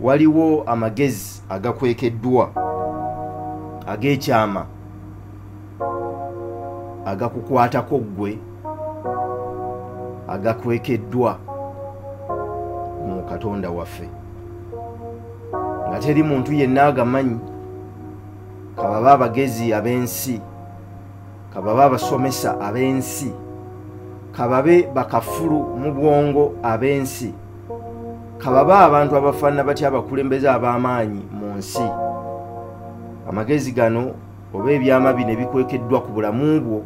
Waliwo amagezi agakwekeddwa ag'ekyama agakukwatako ggwe, agakwekeddwa mu Katonda waffe, nga teri muntu yenna agamanyi, kababa abagezi ab'ensi, kababa abasomesa ab'ensi, kababe bakafulu mu bwongo ab'ensi, kababa abantu abafaanana batya abakulembeze ab'amaanyi mu nsi. Amagezi gano oba ebyama bino ebikwekeddwa ku bulamu bwo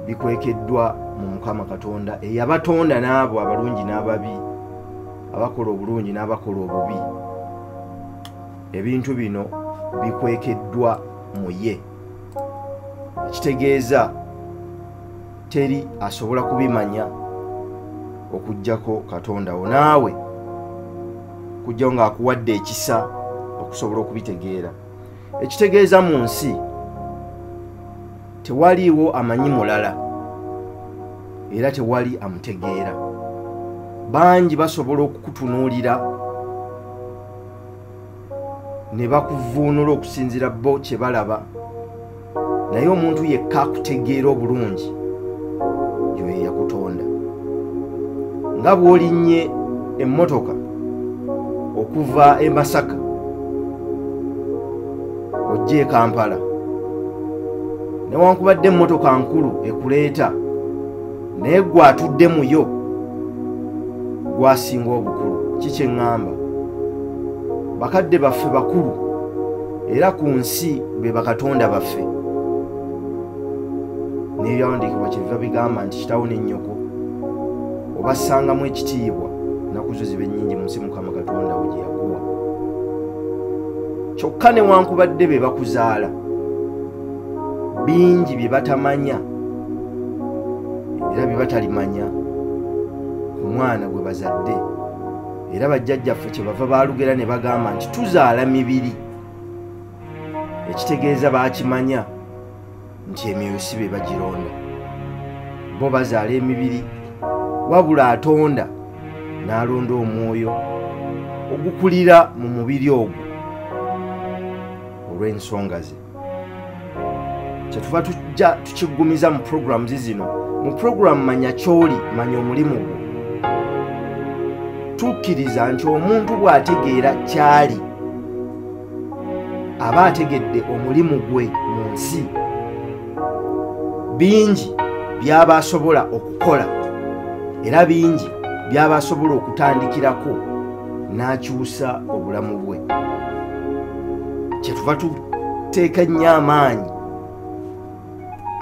bikwekeddwa mu Mukama Katonda eyabatonda n'abo abalungi n'ababi, abakola obulungi n'abakola obubi. Ebintu bino bikwekeddwa mu ye, ekitegeeza teri asobola kubimanya okuggyako Katonda wo, naawe kujjawo ng'akuwadde ekisa okusobola okubitegeera. Ekitegeeza mu nsi tewaliiwo amanyi mulala era tewali amutegeera. Bangi basobola okukutunuulira ne bakuvuunula okusinziira bo kye balaba, naye omuntu yekka akutegeera obulungi yoyo yakutonda. Nga bw'olinnye emmotoka okuva e Masaka ojja e Kampala, newankubadde emmotoka nkulu ekuleeta, naye gwe atudde mu yo gwasinga obukulu. Ki kye ŋŋamba? Bakadde baffe bakulu era ku nsi be bakatonda baffe. N'ebyawandiikibwa kyebiva bigamba nti kitaawo ne nnyoko obassangamu ekitiibwa, ennaku zo zibe nnyingi mu nsi Mukama Katonda wo gye yakuwa. Kyokka newankubadde be bakuzaala, bingi bye batamanya era bye batalimanya ku mwana gwe bazadde. Era bajjajjaffe kye bava baalugera ne bagamba nti tuzaala mibiri, ekitegeeza baakimanya nti emyoyo si be bagironda, bo bazaala emibiri, wabula atonda n'alonda omwoyo ogukulira mu mubiri ogwo olw'ensonga ze. Kyetuva tujja tukiggumiza mu programs zino. Mu program Manya Ky'oli, Manya Omulimu Gwo, tukkiriza nti omuntu bw'ategeera ky'ali aba ategedde omulimu gwe mu nsi. Bingi by'aba asobola okukola era bingi by'aba asobola okutandikirako n'akyusa obulamu bwe. Kyetuva tuteeka ennyo amaanyi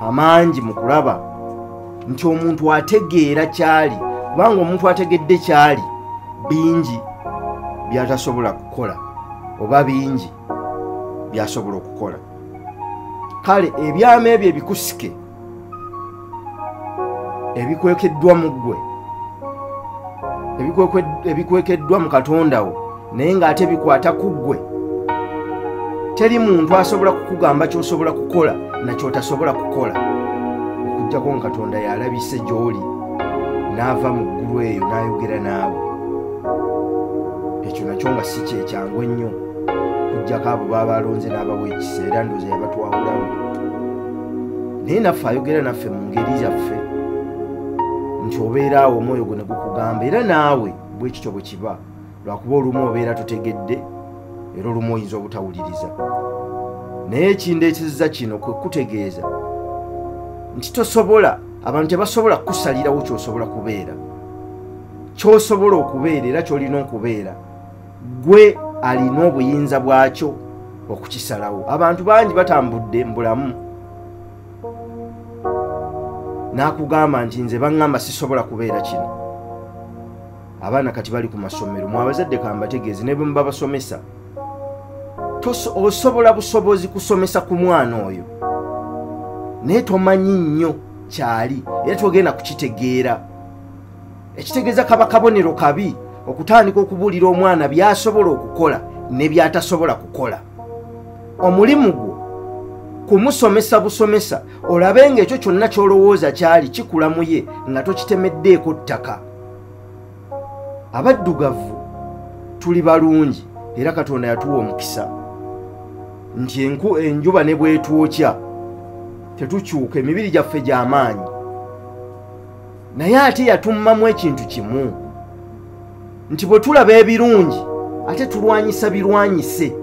amangi mu kulaba nti omuntu ategeera ky'ali, kubanga omuntu ategedde ky'ali bingi by'atasobola kukola oba bingi by'asobola okukola. Kale ebyama ebyo ebikusike ebikwekeddwa mu ggwe, ebikwekeddwa mu Katonda wo, naye ng'ate bikwata ku ggwe, teri muntu asobola kukugamba ky'osobola kukola na ky'otasobola kukola, okuggyako nga Katonda y'alabise gy'oli n'ava mu ggulu eyo n'ayogera naawe. Ekyo nakyo nga si kyekyangu ennyo, okuggyako abo baba alonze n'abawa ekisa, era ndowooza yabatwawulamu. Naye naffe ayogera naffe mu ngeri yaffe nti obeera awo omwoyo gwo ne gukugamba, era naawe bwe kityo bwe kiba, lwakuba olumu obeera totegedde era olumu oyinza obutawuliriza. Naye ekindeetezza kino kwe kutegeeza nti tosobola, abantu tebasobola kukusalirawo ky'osobola kubeera. Ky'osobola okubeera era ky'olina okubeera, gwe alina obuyinza bwakyo okukisalawo. Abantu bangi batambudde mu bulamu n'akugamba nti nze baŋŋamba sisobola kubeera kino. Abaana kati bali ku masomero, mwe abazadde kambategeeze, ne bwe muba basomesa, osobola busobozi kusomesa ku mwana oyo, naye tomanyi nnyo kyali era togenda kukitegeera. Ekitegeeza kaba kabonero kabi okutandika okubuulira omwana by'asobola okukola ne by'atasobola kukola. Omulimu gwo kumusomesa busomesa, olabe ng'ekyo kyonna ky'olowooza kyali kikula mu ye nga tokitemeddeeko ttaka. Abaddugavu Tuli balungi era Katonda yatuwa omukisa nti enjuba ne bwetwokya tetukyuka, emibiri gyaffe gy'amaanyi. Naye ate yatummamu ekintu kimu nti bwe tulaba ebirungi ate tulwanyisa birwanyise.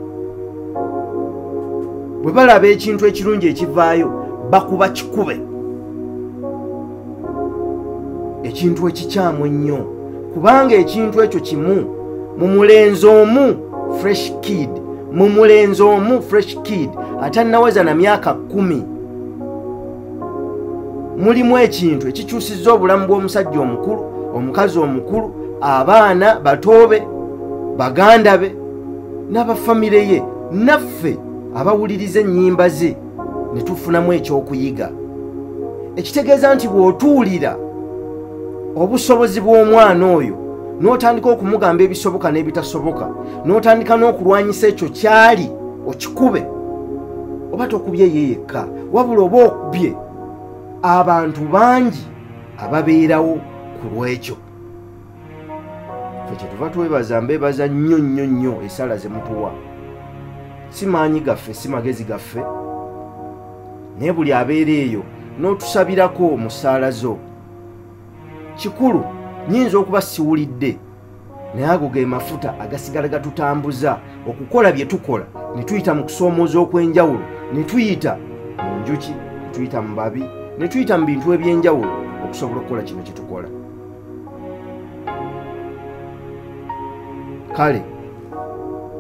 Bwe balaba ekintu ekirungi ekivaayo bakuba kikube, ekintu ekikyamu ennyo, kubanga ekintu ekyo kimu mu mulenzi omu Fresh Kid, mu mulenzi omu Fresh Kid atannaweza na myaka 10 mulimu ekintu ekikyusizza obulamu bw'omusajja omukulu, omukazi omukulu, abaana batoobe, baganda be n'abafamire ye, naffe abawuliriza ennyimba ze ne tufunamu ekyokuyiga. Ekitegeeza nti bw'otuulira obusobozi bw'omwana oyo n'otandika okumugamba ebisoboka n'ebitasoboka, n'otandika n'okulwanyisa ekyo kyali okikube, oba tokubye ye yekka, wabula oba okubye abantu bangi ababeerawo ku lw'ekyo. Ffe kyetuva twebaza, mbeebaza nnyo nnyo nnyo essala ze mutuwa. Si maanyi gaffe, si magezi gaffe, naye buli abeera eyo n'otusabirako mu ssaala zo. Kikulu, nnyinza okuba siwulidde, naye ago ge mafuta agasigala gatutambuza okukola bye tukola, ne tuyita mu kusoomooza okw'enjawulo, ne tuyita mu njuki, ne tuyita mu babi, ne tuyita mu bintu eby'enjawulo okusobola okukola kino kye tukola. Kale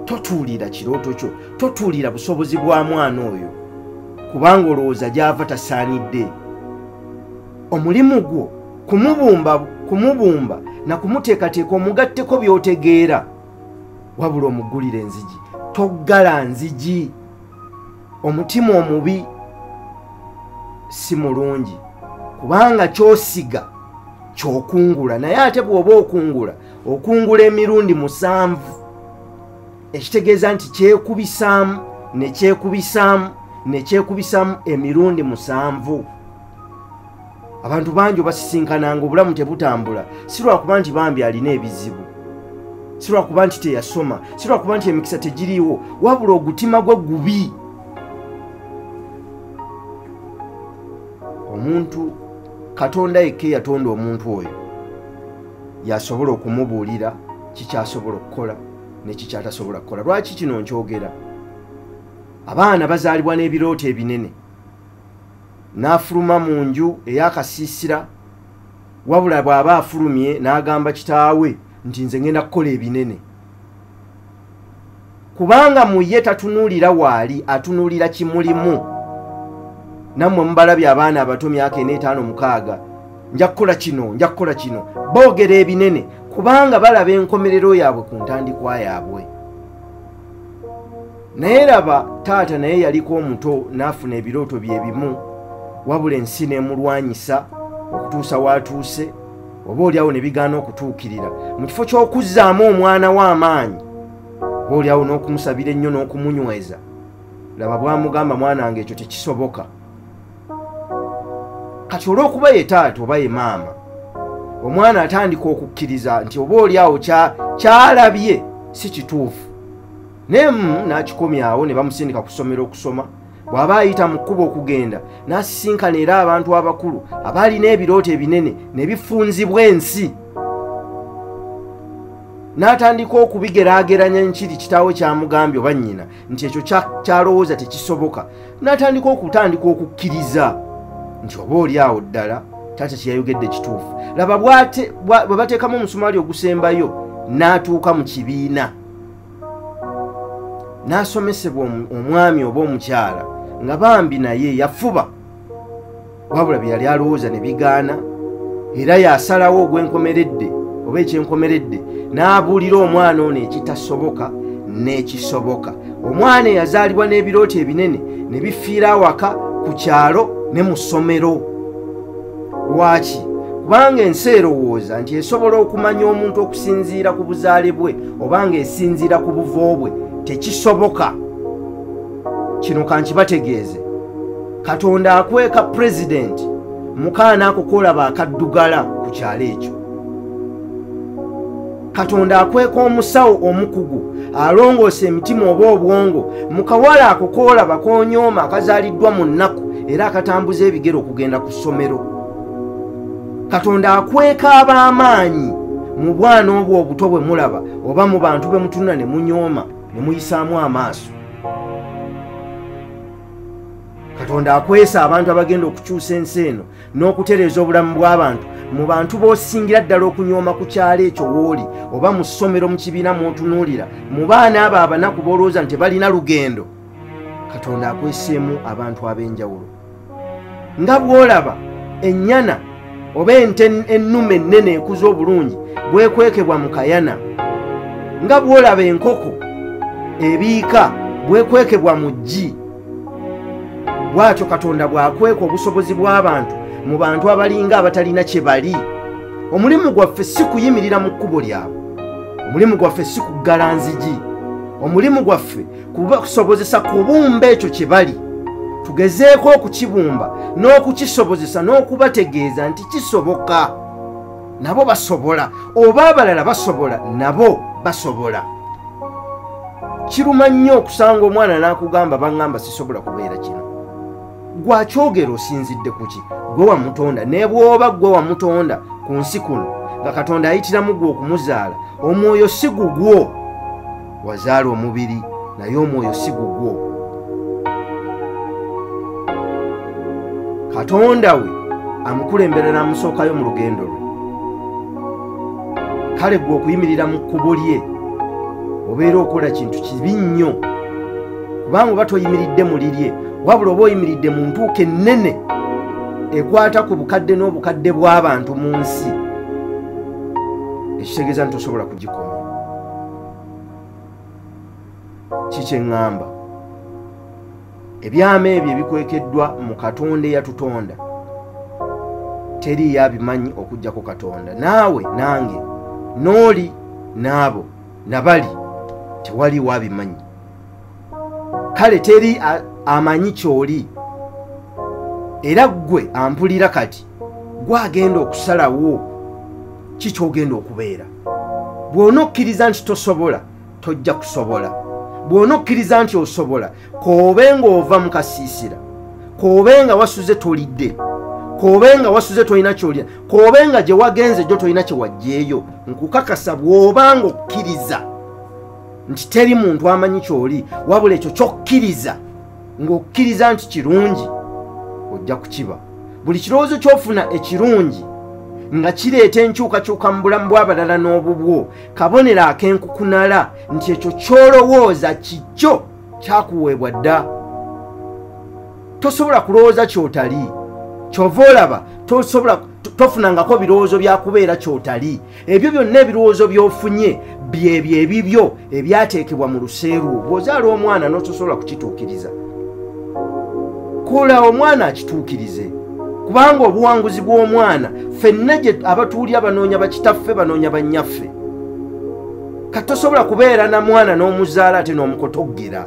totuulira kirooto kyo, totuulira busobozi bwa mwana oyo, kubanga olowooza gy'ava tasaanidde. Omulimu gwo kumubumba na kumuteekateeka omugatteko by'otegeera, wabula omuggulira enzigi. Toggala nzigi. Omutima omubi si mulungi, kubanga ky'osiga ky'okungula, naye ate bw'oba okungula, okungula emirundi 7, ekitegeeza nti kyekubisaamu ne kyekubisaamu ne kyekubisaamu emirundi 7. Abantu bangi obasisinkananga obulamu tebutambula, si lwakuba nti bambi alina ebizibu, si lwakuba nti teyasoma, si lwakuba nti emikisa tegiriiwo, wabula ogutima gwe gubi. Omuntu Katonda yekka yatonda omuntu oyo yasobola okumubuulira kikyasobola okukola ne kikyatasobola kukola. Lwaki kino nkyogera? Abaana bazaalibwa n'ebirooto ebinene, n'afuluma mu nju ey'akasiisira, wabula bw'aba afulumye n'agamba kitaawe nti nze ngenda kukola ebinene, kubanga mu ye tatunuulira waali, atunuulira kimulimu. Nammwe mubalabye abaana abato myaka 4, 5, 6, nja kukola kino, nja kukola kino, boogera ebinene kubanga balaba enkomerero yaabwe ku ntandikwa yaabwe. Naye laba taata naye yaliko omuto n'afuna ebirooto bye bimu, wabula ensi n'emulwanyisa okutuusa w'atuuse, oba oliawo ne bigaana okutuukirira. Mu kifo ky'okuzzaamu omwana we amaanyi, oba oliawo n'okumusabira ennyo n'okumunyweza, laba bw'amugamba, mwana wange ekyo tekisoboka. Kati olw'okuba ye taata oba ye maama, omwana atandika okukkiriza nti oba oliawo kyalabye si kituufu, naye n'akikomyawo ne bamusindika ku ssomero okusoma. Bw'aba ayita mu kkubo okugenda n'asisinkana era abantu abakulu abaalina ebirooto ebinene ne bifunzibwa ensi, n'atandika okubigeraageranya nkiri kitaawe kyamugambye oba nnyina nti ekyo kyalowooza tekisoboka, n'atandika okutandika okukkiriza nti oba oli awo ddala taata kye yayogedde kituufu. Laba bwe bateekamu omusumaali ogusembayo n'atuuka mu kibiina n'asomesebwa omwami oba omukyala nga bambi naye yafuba, wabula bye yali alowooza ne bigaana, era yasalawo ogw'enkomeredde oba ekyenkomeredde n'abuulira omwana ono ekitasoboka n'ekisoboka. Omwana eyazaalibwa n'ebirooto ebinene ne bifiira awaka, ku kyalo ne mu ssomero. Lwaki? Kubanga ensi erowooza nti esobola okumanya omuntu okusinziira ku buzaale bwe oba ng'esinziira ku buvo bwe. Tekisoboka. Kino kankibategeeze, Katonda akweka pulezidenti mukaana ako kolaba akaddugala ku kyalo ekyo. Katonda akweka omusawo omukugu alongoosa emitima oba obwongo mu kawala ako koolaba koonyooma akazaaliddwa mu nnaku era akatambuza ebigere okugenda ku ssomero. Katonda akweka ab'amaanyi mu bwana obwo obuto bwe mulaba oba mu bantu be mutunula ne munyooma ne muyisaamu amaaso. Katonda akwesa abantu abagenda okukyusa ensi eno n'okutereeza obulamu bw'abantu mu bantu b'osingira ddala okunyooma ku kyalo ekyo w'oli oba mu ssomero mu kibiina mw'otunuulira, mu baana abo abanaku b'olowooza nti tebalina lugendo. Katonda akweseemu abantu ab'enjawulo. Nga bw'olaba ennyana oba ente ennume ennene ekuze obulungi bwekwekebwa mu kayana, nga bw'olaba enkoko ebiika bwekwekebwa mu ggi, bw'atyo Katonda bw'akweka obusobozi bw'abantu mu bantu abalinga abatalina kye bali. Omulimu gwaffe si kuyimirira mu kkubo lyabwe, omulimu gwaffe si kuggala nzigi, omulimu gwaffe kubasobozesa kubumba ekyo kye bali. Tugezeeko okukibumba n'okukisobozesa n'okubategeeza nti kisoboka, nabo basobola, oba abalala basobola, nabo basobola. Kiruma nnyo okusanga omwana n'akugamba baŋŋamba sisobola kubeera kino. Gwakyogera osinzidde ku ki? Gwe wamutonda. Ne bw'oba gwe wamutonda ku nsi kuno nga Katonda ayitiramu gwe okumuzaala, omwoyo si gugwo. Wazaala omubiri naye omwoyo si gugwo. Katonda we amukulembera n'amusookayo mu lugendo lwe. Kale gwe okuyimirira mu kkubo lye obeera okola kintu kibi nnyo, kubanga oba toyimiridde mu lirye, wabula oba oyimiridde mu ntuuko ennene ekwata ku bukadde n'obukadde bw'abantu mu nsi, ekitegeeza nti tosobola kugikomya. Kiki eŋŋamba? Ebyama ebyo ebikwekeddwa mu Katonda eyatutonda teriiyo abimanyi okuggyako Katonda. Naawe nange n'oli n'abo nabali tewaliwo abimanyi. Kale teri amanyi ky'oli, era ggwe ampulira kati gwagenda okusalawo ki ky'ogenda okubeera. Bw'onokkiriza nti tosobola, tojja kusobola. Bw'onokkiriza nti osobola, k'obe ng'ova mu kasiisira, k'obe nga wasuze tolidde, k'obe nga wasuze tolina ky'olya, k'obe nga gye wagenze gyo tolina kye waggyeeyo, nkukakasa bw'oba ng'okkiriza nti teri muntu amanyi ky'oli, wabula ekyo ky'okkiriza ng'okkiriza nti kirungi, ojja kukiba. Buli kirowoozo ky'ofuna ekirungi nga kireeta enkyukakyuka mu bulamu bw'abalala n'obubwo, kabonero ak'enkukunala nti ekyo ky'olowooza kikyo kyakuweebwa dda. Tosobola kulowooza ky'otali. Ky'ova olaba tosobola, tofunangako birowoozo bya kubeera ky'otali. Ebyo byonna ebirowoozo by'ofunye byebyo ebibyo ebyateekebwa mu luseerwo. Bw'ozaala omwana n'otosobola kukituukiriza, kola omwana akituukirize, kubanga obuwanguzi bw'omwana ffenna gye abatuulya banoonya bakitaffe, banoonya bannyaffe. Kati tosobola kubeera na mwana n'omuzaala ate n'omukotoggera.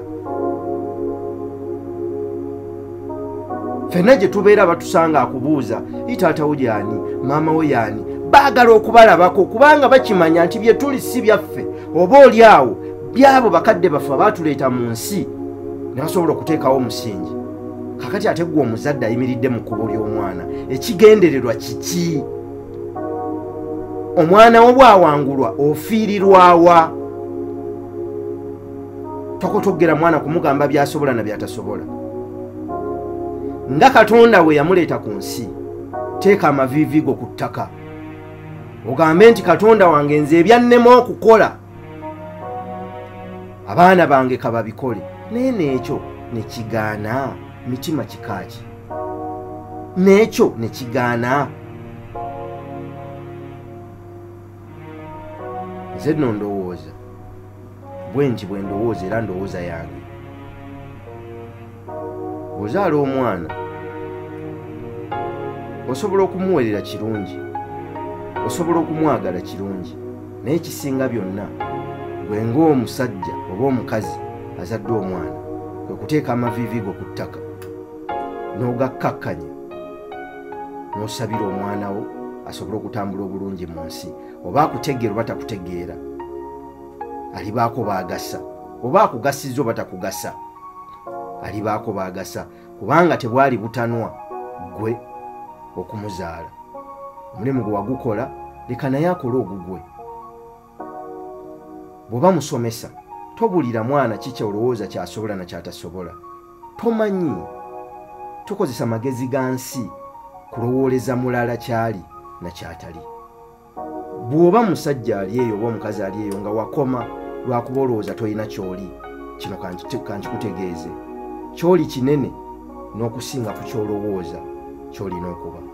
Ffenna gye tubeera batusanga akubuuza taata wo y'ani, maama wo y'ani, baagala okubalabako kubanga bakimanya nti bye tuli si byaffe, oba oli awo byabo bakadde baffe abaatuleeta mu nsi ne basobola okuteekawo omusingi. Kakati ate ggwe omuzadde ayimiridde mu kkubo ly'omwana, ekigendererwa kiki? Omwana wo bw'awangulwa ofiirirwawa? Tokotoggera mwana kumugamba by'asobola na by'atasobola. Nga Katonda we yamuleeta ku nsi, teeka amaviivi go ku ttaka ogambe nti Katonda wange nze ebyannema okukola abaana bange kababikole. Naye n'ekyo ne kigaana. Mitima kikaaki? N'ekyo ne kigaana. Nze nno ndowooza bwe nti bwe ndowooza, era ndowooza yange. Bw'ozaala omwana osobola okumuwerera kirungi, osobola okumwagala kirungi, naye kisinga byonna gwe ng'omusajja oba omukazi azadde omwana kwe kuteeka amaviivi go ku ttaka n'ogakkakkanya n'osabira omwana wo Asobole okutambula obulungi mu nsi. Oba akutegeera oba takutegeera, alibaako baagasa. Oba akugasiza oba takugasa, alibaako baagasa, kubanga tebwali butanwa gwe okumuzaala. Omulimu gwe wagukola, leka naye akole ogugwe. Bw'oba musomesa, tobulira mwana kiki olowooza kyasobola nakyatasobola. Tomanyi, tukozesa magezi ga nsi kulowooleza mulala kyali nakyatali. Bw'oba musajja ali eyo oba omukazi ali eyo nga wakoma lwakuba olowooza tolina kyoli, kino kankikutegeeze: kyoli kinene n'okusinga ku kyolowooza kyolina okuba.